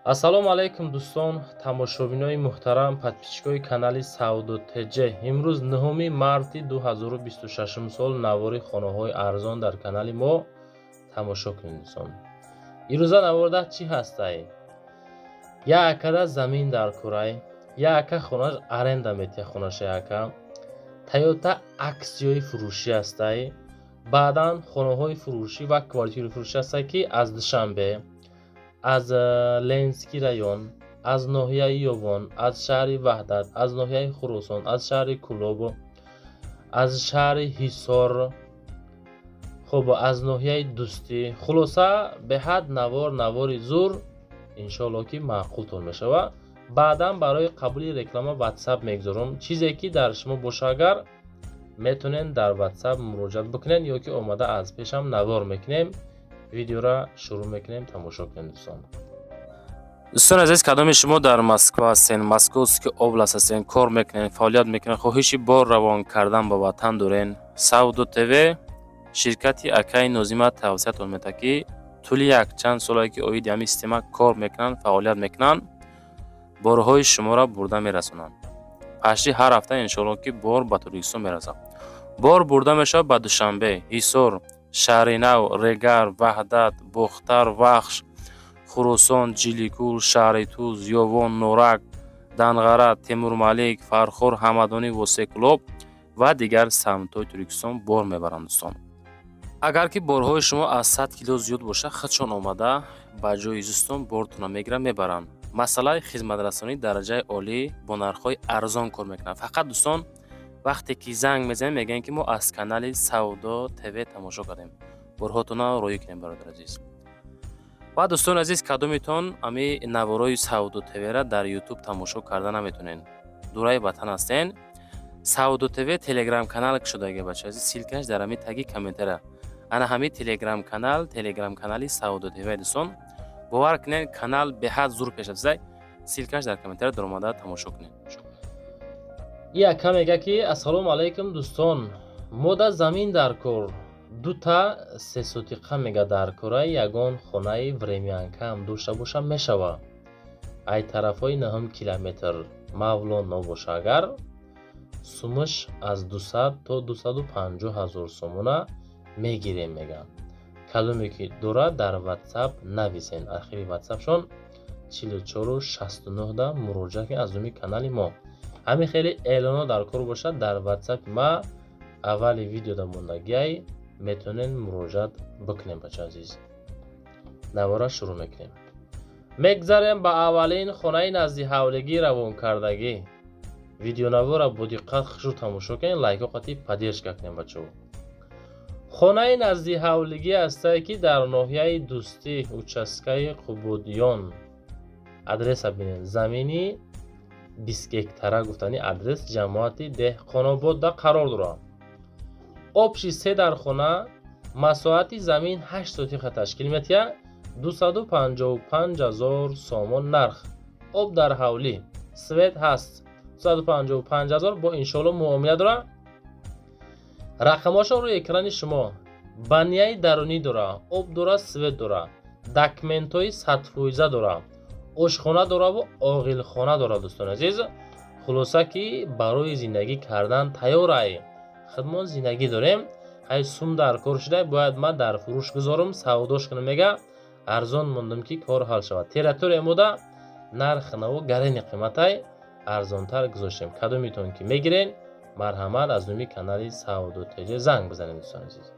Ассалому алайкум дӯстон, тамошобинои муҳтарам, подписчикои канали Савдо ТЖ. Имрӯз 9 марти 2026 сол навори хонаҳои арзон дар канали мо тамошо кунед дӯстон. Ирӯза наворда чӣ ҳастай? Як акада замин дар курай, як ака хонаш аренда метия хонаша яка. Тойота аксияи фурӯшӣ ҳастай. Баъдан хонаҳои фурӯшӣ ва квартираи фурӯшӣ ҳастай, ки аз Душанбе, аз Ленинский район, аз ноҳияи Ёвон, аз шаҳри Ваҳдат, аз ноҳияи Хуросон, аз шаҳри Кӯлоб, аз шаҳри Ҳисор, хуб, аз ноҳияи Дӯстӣ. Хулоса, беҳад навори зур, иншоалло ки маъқултон мешавад. Баъдан барои қабули реклама WhatsApp мегузорам. Чизе ки дар шумо боша, агар метавонед дар WhatsApp муроҷиат бикунед ё ки омада аз пешам навор мекунем. Видеора шурӯъ мекунем, тамошо кунем дӯстон. Дӯстони азиз, кадоми шумо дар Москва ҳастен, Московский область ҳастен, кор мекунед, фаъолият мекунед, хоҳиши бор равон кардан ба ватан дорен, Савдо ТВ ширкати акаи Нозима тавсиятон медиҳад, ки тӯли якчанд солае ки оиди ҳамин система кор мекунанд, фаъолият мекунанд, борҳои шуморо бурда мерасонанд. Пашти ҳар ҳафта иншоалло ки бор ба Тоҷикистон мерасад. Бор бурда мешавад ба Душанбе, Ҳисор, Шаҳринав, Регар, Ваҳдат, Бохтар, Вахш, Хуросон, Ҷиликул, шаҳри Туз, Ёвон, Норак, Данғара, Темурмалик, Фархор, Ҳамадонӣ, Восекӯлоб ва дигар самтҳои Тоҷикистон бор мебаранд дӯстон. Агар ки борҳои шумо аз 100 кило зиёд бошад, худшон омада ба ҷои зистон бортонро мегиранд, мебаранд. Масъалаи хизматрасонии дараҷаи олӣ бо нархҳои арзон кор мекунанд. Фақат дӯстон, вақте ки занг мезанем, мегӯянд ки мо аз канали Савдо ТВ тамошо кардем. Борҳотонро роҳӣ кунем, бародари азиз. Ва дӯстони азиз, кадомитон ами наворои Савдо ТВ-ра дар YouTube тамошо карда наметонед, дураи ватан ҳастен, Савдо ТВ телеграм канал кушодаги, бача азиз, ссылкаш дар ҳами таги комментария. Ана ҳами телеграм канал, телеграм канали Савдо ТВ дӯстон, бовар кунед, канал беҳад зур пеш рафта. Ссылкаш дар комментария даромада тамошо кунед. И ака мега ки ассалому алайкум дӯстон, мода замин дар кор, дута сесотиқа мега дар кораи, ягон хонаи времянкаам дошта боша мешава. Ай тарафҳои 9 километр Мавлоно боша, агар сумаш аз 200 то 250 ҳазор сомона мегирем мега. Кадоме ки дорад дар WhatsApp нависен. Ахири WhatsAppшон 4469 да муроҷиат кунед аз номи канали мо. Ҳамин хеле эълонҳо дар кор бошад, дар WhatsApp ма аввали видеода мондагиай, метавонед муроҷиат бикунем, бача азиз. Навора шурӯъ мекунем. Мегзарем ба аввалин хонаи назди ҳавлигӣ равонкардагӣ. Видеонавора бо диққат хушрӯ тамошо кунед, лайкҳо қатъи поддержка кунем, бачаҳо. Хонаи назди ҳавлигӣ ҳастае ки дар ноҳияи Дӯстӣ, участкаи Қубодиён. Адреса бинед, замини 20 гектара гуфтани адрес ҷамоати Деҳқонободда қарор дорад. Общий се дар хона, масоҳати замин 8 сотиха ташкил метиҳад, 255 ҳазор сомон нарх. Об дар ҳавлӣ, свет ҳаст, 255 ҳазор бо иншоалло муомила дорад. Рақамҳошон рӯи экрани шумо. Баняи дарунӣ дора, об дора, свет дора, документҳои 100% дора, ошхона дораву оғилхона дора, дӯстони азиз. Хулоса ки барои зиндагӣ кардан тайёрай. Худмон зиндагӣ дорем, ҳай сум дар кор шуда, бояд ман дар фурӯш гузорам, савдош кунам мега, арзон мондам ки кор ҳал шавад. Территория мода нарх наво гарени қиматай, арзонтар гузоштем. Кадомитон ки мегирен, марҳамат аз номи канали Савдо ТЖ занг бизанед, дӯстони азиз.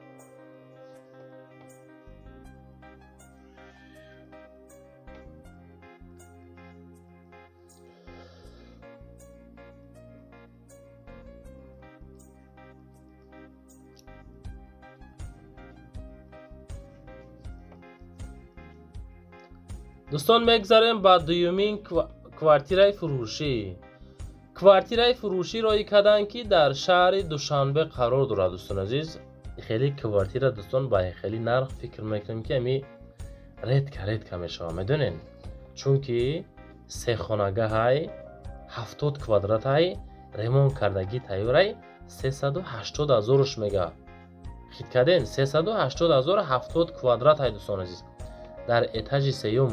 Дӯстон, мегзарем ба дуюмин квартираи фурӯшӣ. Квартираи фурӯшӣ роӣ карданд, ки дар шаҳри Душанбе қарор дорад, дӯстони азиз. Хеле квартира дӯстон ба хеле нарх фикр мекунем ки ами редко редко мешавад, медонед? Чунки сехонагаҳай, 70 квадратай, ремонт кардагӣ тайёрай, 380 ҳазоруш мега. Хит карден, 380 ҳазор, 70 квадратай, дӯстони азиз. Дар этажи сеюм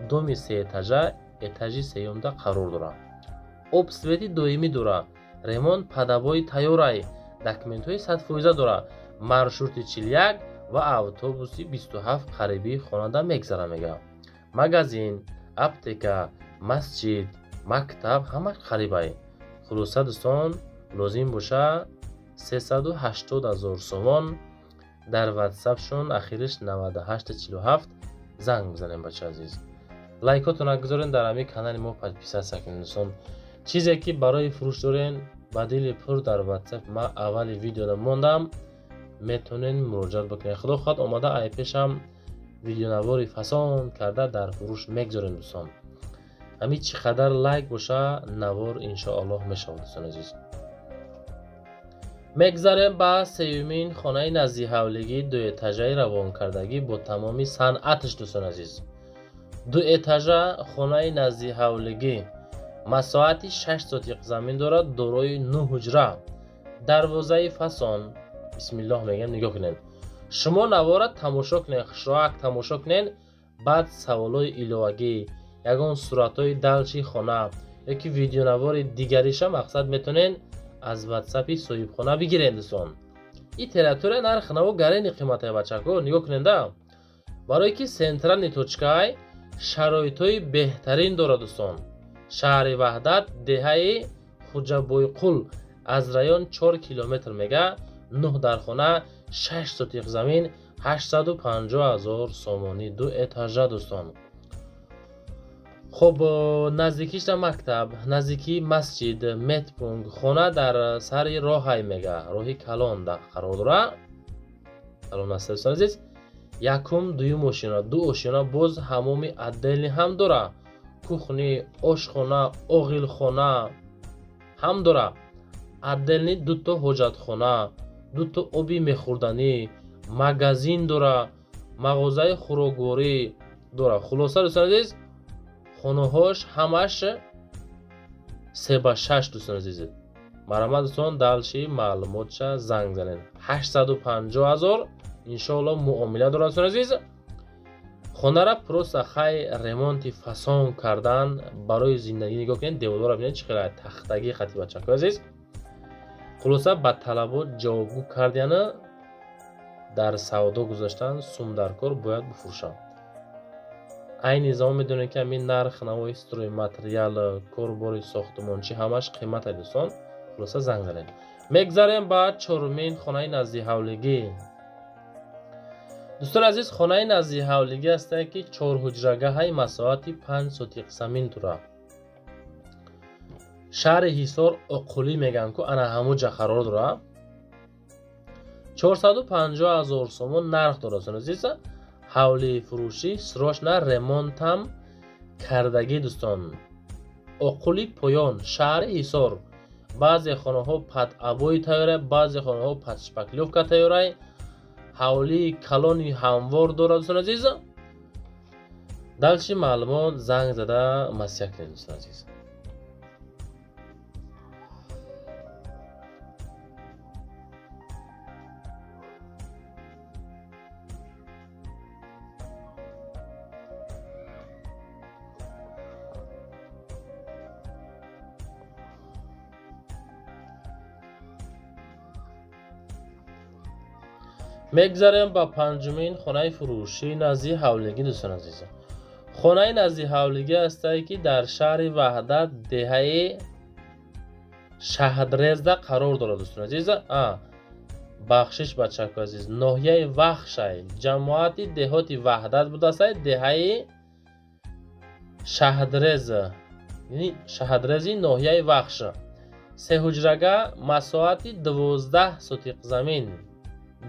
Доми сеэтажа, этажи сеюмда қарор дорад. Об, свети доимӣ дорад. Ремонт под обои тайёрай. Документҳои 100% дорад. Маршрути 41 ва автобуси 27 қарибии хонада мегзара мега. Магазин, аптека, масҷид, мактаб ҳама қарибай. Хулоса, дӯстон, лозим боша, 380 000 сомон. Дар ватсапшон ахириш 9847 занг бизанем. Бача азиз, лайкотона гузорен, дар ҳамин канали мо подписаться кунед. Дӯстон, чизе ки барои фурӯш дорен, ба дили пур дар ватсап ма аввали видеода мондам, метавонед муроҷиат бикунед. Худо хоҳад, омада ай пешам видеонавори фасон карда дар фурӯш мегузорем. Дӯстон, ҳамин чӣ қадар лайк боша, навор иншоаллоҳ мешавад. Дӯстони азиз, мегзарем ба сеюмин хонаи наздиҳавлигӣ, дуэтажаи равонкардагӣ бо тамоми санъаташ. Дӯстони азиз, дуэтажа хонаи наздиҳавлигӣ масоҳати 6 сотиқ замин дорад, дорои 9 ҳуҷра, дарвозаи фасон. Бисмиллоҳ мегӯям, нигоҳ кунед. Шумо навора тамошо кунед, хушроак тамошо кунед, баъд саволҳои иловагӣ, ягон суратҳои далчи хона ёки видеонавори дигариша, мақсад, метавонед аз ватсапи соҳибхона бигиред. Дӯстон, ин территория нархи наво гарени қиматае, бачако, нигоҳ куненда, барое ки центральный точкай, шароитҳои беҳтарин дорад. Дӯстон, шаҳри Ваҳдат, деҳаи Хуҷабойқул, аз район 4 километр мега. Нӯҳ дархона, 6 сотиқ замин, 850 000 сомонӣ, ду этажа. Дӯстон, хуб, наздикишда мактаб, наздикии масҷид, медпункт. Хона дар сари роҳай мега, роҳи калон қарор дорад. Калон аст, дӯстони азиз. Якум, дуюм ошёна, ду ошёна, боз ҳамоми отдельный ҳам дора, кухни, ошхона, оғилхона ҳам дора, отдельный дуто ҳоҷатхона, дуто оби мехӯрданӣ, магазин дора, мағозаи хӯрокворӣ дора. Хулоса, дӯстони азиз, хонаҳош ҳамаш 3 ба 6. Дӯстони азиз, марҳамат, дӯстон, дальше маълумотша занг занед. 850 000, иншоалло, муомила дорад. Дӯстони азиз, хонара просто хай ремонти фасон кардан барои зиндагӣ. Нигоҳ кунед, деворҳоро бинед, чӣ хела тахтагӣ хати. Бачакои азиз, хулоса, ба талабот ҷавобгӯ кардяна дар савдо гузаштан сум дар кор бояд бифурӯшам. Айни замон медонем, ки ҳамин нарх навои стройматериал, корбори сохтумончӣ ҳамаш қимат ай. Дӯстон, хулоса, занг занед. Мегзарем ба чорумин хонаи наздиҳавлигӣ. Дӯстони азиз, хонаи наздиҳавлигӣ ҳастае, ки чорҳуҷрагаҳаи масоҳати 5 сотиқ замин дорад. Шаҳри Ҳисор, Оқулӣ мегӯянд ку, ана ҳамуҷа қарор дорад. 450 000 сомон нарх дорад. Дӯстони азиз, ҳавлии фурӯшӣ, срочно ремонтам кардагӣ. Дӯстон, Оқули поён, шаҳри Ҳисор. Баъзе хонаҳо под обои тайёра, баъзе хонаҳо под шпаклёвка тайёрай. Ҳавлии калони ҳамвор дорад. Дӯстони азиз, дальше маълумот занг зада маслиҳат кунед. Дӯстони азиз, мегзарем ба панҷумин хонаи фурӯшии назди ҳавлигӣ. Дӯстони азиз, хонаи назди ҳавлигӣ ҳастае, ки дар шаҳри Ваҳдат, деҳаи Шаҳдрезда қарор дорад. Дӯстони азиз, бахшиш, бачаку азиз, ноҳияи Вахшай, ҷамоати деҳоти Ваҳдат будастай, деҳаи Шаҳдрез, Шаҳдрези ноҳияи Вахш. Сеҳуҷрага, масоҳати 12 сотиқ замин,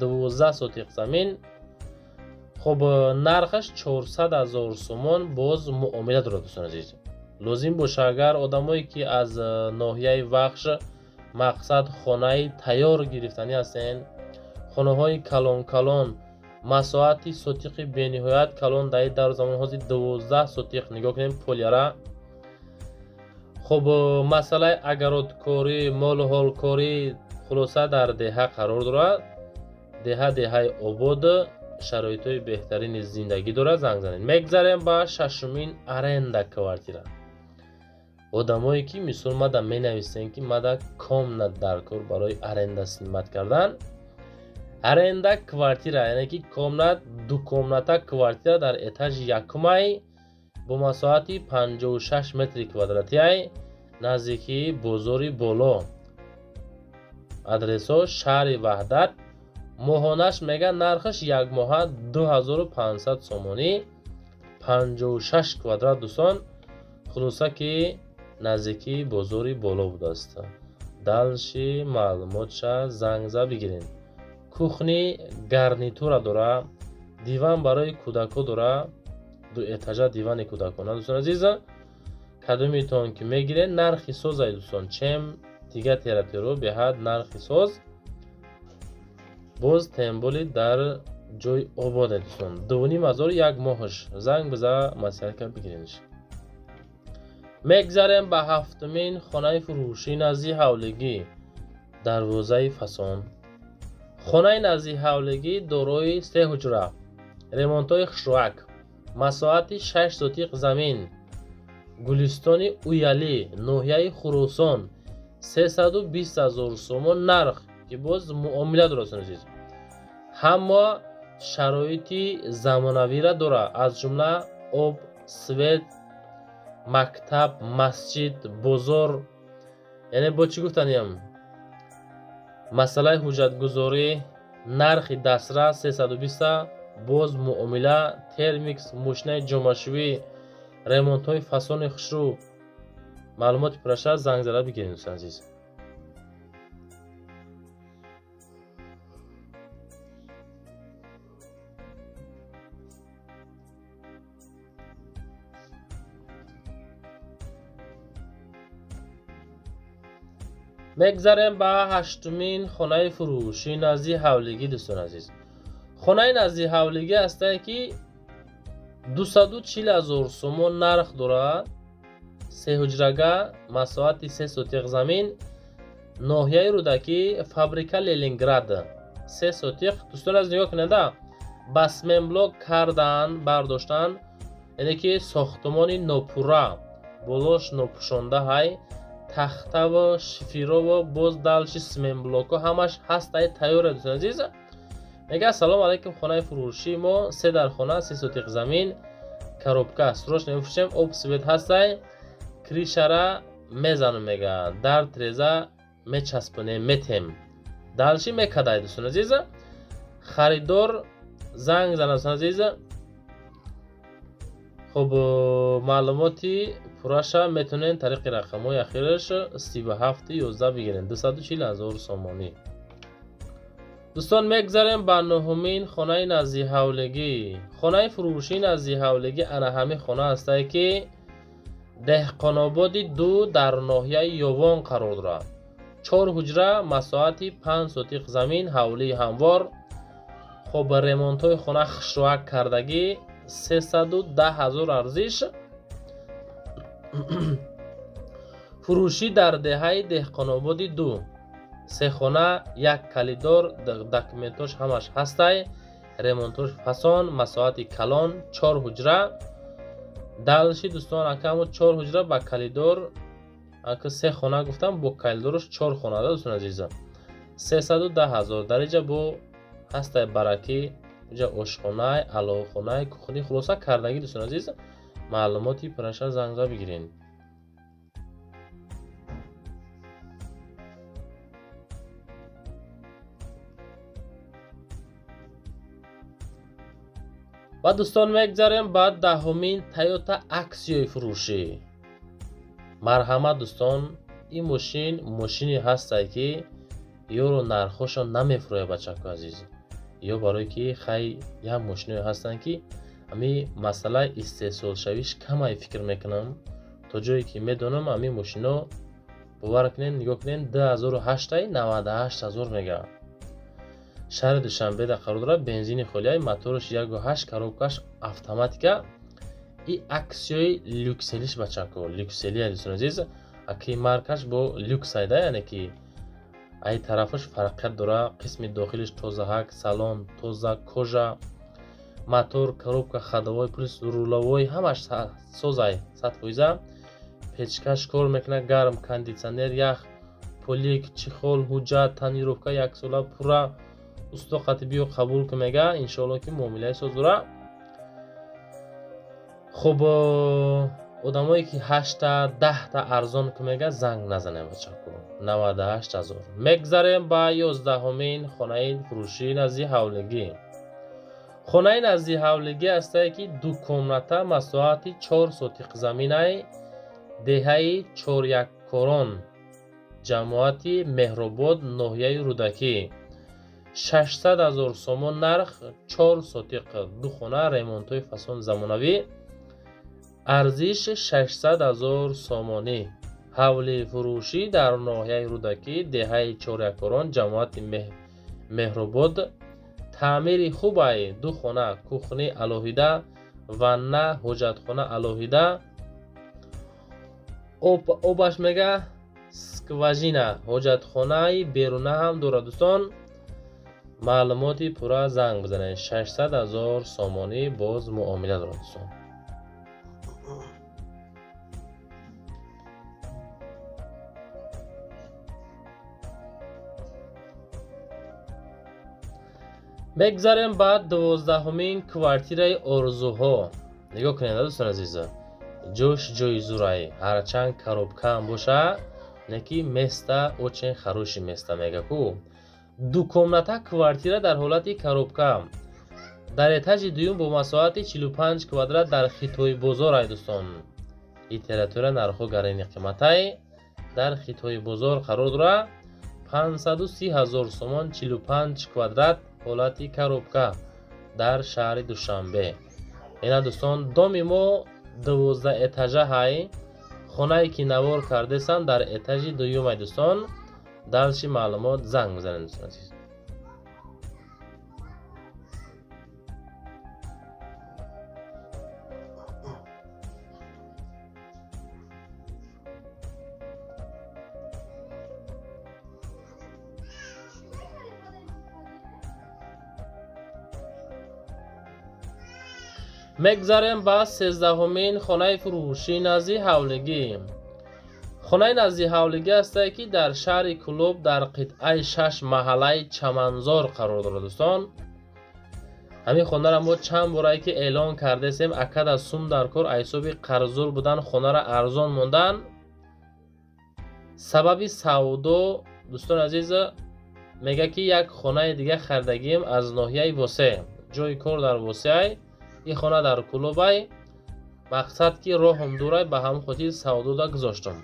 12 сотиқ замин. Хуб, нархаш 400 000 сомон, боз муомила дорад. Дӯстони азиз, лозим боша, агар одамое ки аз ноҳияи Вахш, мақсад, хонаи тайёр гирифтанӣ ҳастен, хонаҳои калон калон, масоҳати сотиқи бениҳоят калон, дар ин давр замон ҳозир 12 сотиқ, нигоҳ кунем поляра. Хуб, масъалаи огородкорӣ, молу ҳолкорӣ, хулоса, дар деҳа қарор дорад. Деҳа деҳаи обод. Шароитҳои беҳтарини зиндагӣ дорад, занг занед. Мегзарем ба шашумин аренда квартира. Одамое ки мисол мада менависем, ки мада комнат дар кор барои аренда снимать кардан. Аренда квартира, яъне ки комнат, дукомната квартира дар этажи якумай бо масоҳати 56 метри квадратиай, наздикии бозори боло. Адресҳо шаҳри Ваҳдат. Моҳонаш мега нархаш якмоҳа 2500 сомонӣ, 56 квадрат дӯстон. Хулоса ки наздикии бозори боло будааст. Дальше маълумотша занг за бигирем. Кухни гарнитура дора, диван барои кӯдакҳо дора, ду этажа дивани кӯдакона. Дӯстон азиза, кадомитон ки мегиред, нархи созай дӯстон, чем дига территорио беҳад нархи соз, боз темболи дар ҷои ободе дӯстон. 2500 як моҳаш. Занг биза, маслиҳат кард бигиренш. Мегзарем ба ҳафтумин хонаи фурӯшӣ назди ҳавлигӣ, дарвозаи фасон. Хонаи назди ҳавлигӣ дорои се ҳуҷра, ремонтҳои хушрӯак, масоҳати 6 сотиқ замин, Гулистони Уялӣ, ноҳияи Хуросон, 320 000 сомон нарх, ки боз муомила дорад азиз. Ҳама шароити замонавира дорад, аз ҷумла об, свет, мактаб, масҷид, бозор. Яъне бо чӣ гуфтаниям? Масъалаи ҳуҷҷатгузорӣ, нархи дастрас 320, боз муомила, термикс, мошинаи ҷомашӯӣ, ремонтҳои фасони хушрӯ. Маълумоти пурраша занг зада бигиред дӯстони азиз. Мегзарем ба ҳаштумин хонаи фурӯшӣ назди ҳавлигӣ дӯстони азиз. Хонаи назди ҳавлигӣ ҳастае ки 240 000 сомон нарх дорад. Се ҳуҷрага, масоҳати 3 сотиқ замин, ноҳияи Рӯдакӣ, фабрика Ленинград. 3 сотиқ дӯстон аз нигоҳ кунед, ба сменблок кардан бардоштан, яъне ки сохтмони нопурра, болош нопӯшонда ҳай, тахтаву шифирову боз дальше сменблоко ҳамаш ҳастай, тайёра дӯстони азиз. Мега ассалому алайкум, хонаи фурӯшии мо се дар хона, 3 сотиқ замин, коробка, срочно мефурӯшем, об, свет ҳастай, крышара мезанам мега, дар треза мечаспонем, метем. Дальше мекадай дӯстони азиз. Харидор занг занад дӯстони азиз. Хуб, маълумоти пурраша метавонед тариқи рақамҳои ахираш 37 11 бигиред, 240 000 сомонӣ. Дӯстон, мегзарем ба нуҳумин хонаи назди ҳавлигӣ. Хонаи фурӯшии назди ҳавлигӣ ана ҳамин хона ҳастае ки Деҳқонободи 2 дар ноҳияи Ёвон қарор дорад. 4 ҳуҷра, масоҳати 5 сотиқ замин, ҳавлии ҳамвор. Хоб, ремонтҳои хона хушрӯак кардагӣ, 310 000 арзиш. Фурӯшӣ дар деҳаи Деҳқонободи 2. Се хона, як калидор, документош ҳамаш ҳастай, ремонтош фасон, масоҳати калон, 4 ҳуҷра. Дальше дӯстон акамо 4 ҳуҷра ба калидор, ака се хона гуфтам, бо калидорш 4 хона да дӯстон азизам. 310 000. Дар инҷа бо ҳастай баракӣ, инҷа ошхонай, аловхонай, кухни, хулоса кардагӣ дӯстон азиз. Маълумоти пурраша занг зада бигиред. Ва дӯстон мегзарем ба даҳумин Toyota Axio-и фурӯшӣ. Марҳамат дӯстон, ин мошин мошине ҳастае ки ёро нархҳошон намефурӯяд бачако азиз. Ё барое ки хай як мошиное ҳастанд ки ҳамин масъалаи истеҳсолшавиш камай фикр мекунам. То ҷое ки медонам ҳамин мошино, бовар кунед, нигоҳ кунед, 2008 98 000 мега. Шаҳри Душанбеда қарор дорад, бензини холияй, мотораш 1.8, коробкаш автоматика. И Axio-и люкселиш бачако, люкселия дӯстони азиз, аки маркаш бо люксайда, яъне ки ай тарафаш фарқият дора, қисми дохилиш тозаҳак, салон тоза, кожа, Мотор, коробка ходовой, плюс рулевой, ҳамаш созай, 100%. Печкаш кор мекунад, гарм, кондитсионер, ях, полик, чехол, ҳуҷҷат, тонировка яксола пурра. Усто қати биё, қабул ку, мега, иншоалло, ки муомилаи соз дора. Хуб, одамое ки ҳашта, 10та арзон ку мега, занг назанем, бачаку. 98 000. Мегзарем ба 11-умин хонаи фурӯшии назди ҳавлигӣ. Хонаи назди ҳавлигӣ ҳастае, ки ду комната, масоҳати 4 сотиқ заминай, деҳаи Чоряккорон, ҷамоати Меҳробод, ноҳияи Рӯдакӣ. 600 000 сомон нарх, 4 сотиқ, ду хона, ремонтҳои фасон, замонавӣ, арзиш 600 000 сомонӣ. Ҳавли фурӯшӣ дар ноҳияи Рӯдакӣ, деҳаи Чоряккорон, ҷамоати Меҳробод. Таъмири хубай, ду хона, кухни алоҳида, ванна, ҳоҷатхона алоҳида. Обаш, мега, скважина, ҳоҷатхонаи беруна ҳам дорад. Дӯстон, маълумоти пурра занг бизанед. 600 000 сомонӣ, боз муомила дорад, дӯстон. Мегзарем ба 12-умин квартираи орзуҳо. Нигоҳ кунед, дӯстон азиза, ҷош ҷои зурай, ҳарчанд коробкаам боша, неки место очень хороший место, мега ку. Ду комната квартира дар ҳолати коробка дар этажи дуюм бо масоҳати 45 квадрат дар Хитои бозор ай, дӯстон. Литература нархҳо гарани қиматай. Дар Хитои бозор қарор дорад. 530 ҳазор сомон, 45 квадрат, ҳолати коробка дар шаҳри Душанбе. Ина, дӯстон, доми мо 12 этажа ҳай. Хонае ки навор кардесам, дар этажи дуюм ай, дӯстон. Дальше маълумот занг бизанед, дӯстон азиз. Мегзарем ба 13-умин хонаи фурӯшии назди ҳавлигӣ. Хонаи назди ҳавлигӣ ҳастае, ки дар шаҳри Кӯлоб, дар қитъаи шаш, маҳаллаи Чаманзор қарор дорад. Дӯстон, ҳамин хонаро мо чанд борае ки эълон кардесем. Акада сум дар кор, ҳисоби қарздор будан хонара арзон мондан. Сабаби савдо, дӯстони азиз, мега, ки як хонаи дига харидагием аз ноҳияи Восе, ҷои кор дар Восеай, ин хона дар Кӯлобай. Мақсад ки роҳам дурай, ба ҳамон хотир савдода гузоштам.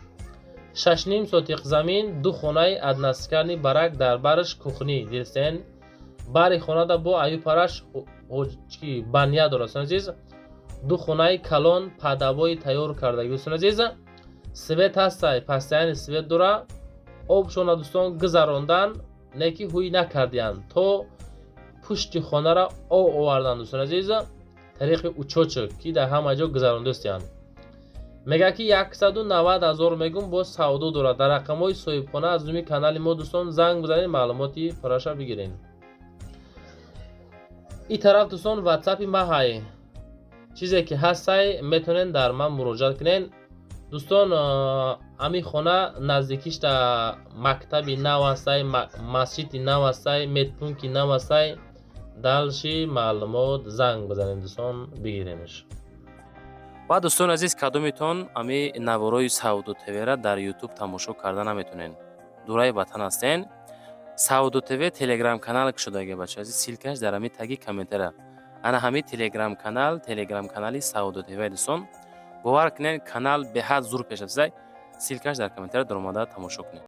6,5 сотиқ замин, ду хонаи односкатный барак, дар бараш кухни дилсен, бари хонада бо аюпараш баня дорад. Дӯстони азиз, ду хонаи калон, падавои тайёр кардагӣ. Дӯстони азиз, свет ҳастай, постоянный свет дора. Обшона, дӯстон, гузарондан, не ки ҳуй накардиянд, то пушти хонара об овардан. Дӯстони азиз, тариқи учётчик, ки дар ҳама ҷо гузарондастиянд. Мега, ки 190 000 мегум, боз савдо дорад. Дар рақамҳои соҳибхона аз думи канали мо, дӯстон, занг бизанед, маълумоти пурраша бигиред. Ин тараф, дӯстон, ватсапи ма ҳай. Чизе ки ҳастай, метавонед дар ман муроҷиат кунед. Дӯстон, ҳамин хона наздикиш да мактаби нав ҳастай, масҷиди нав ҳастай, медпункти нав ҳастай. Дальше маълумот занг бизанед, дӯстон, бигиренаш. Ва, дӯстони азиз, кадометон ами наворои Савдо ТВра дар Ютуб тамошо карда наметонед, дураи ватан ҳастен, Савдо ТВ телеграм канал кушодаги, бача азиз. Ссылкаш дар ҳами таги комментара. Ана ҳами телеграм канал, телеграм канали Савдо ТВ. Дӯстон, бовар кунед, канал беҳад зур пешрафтаи. Ссылкаш дар комментара, даромада тамошо кунед.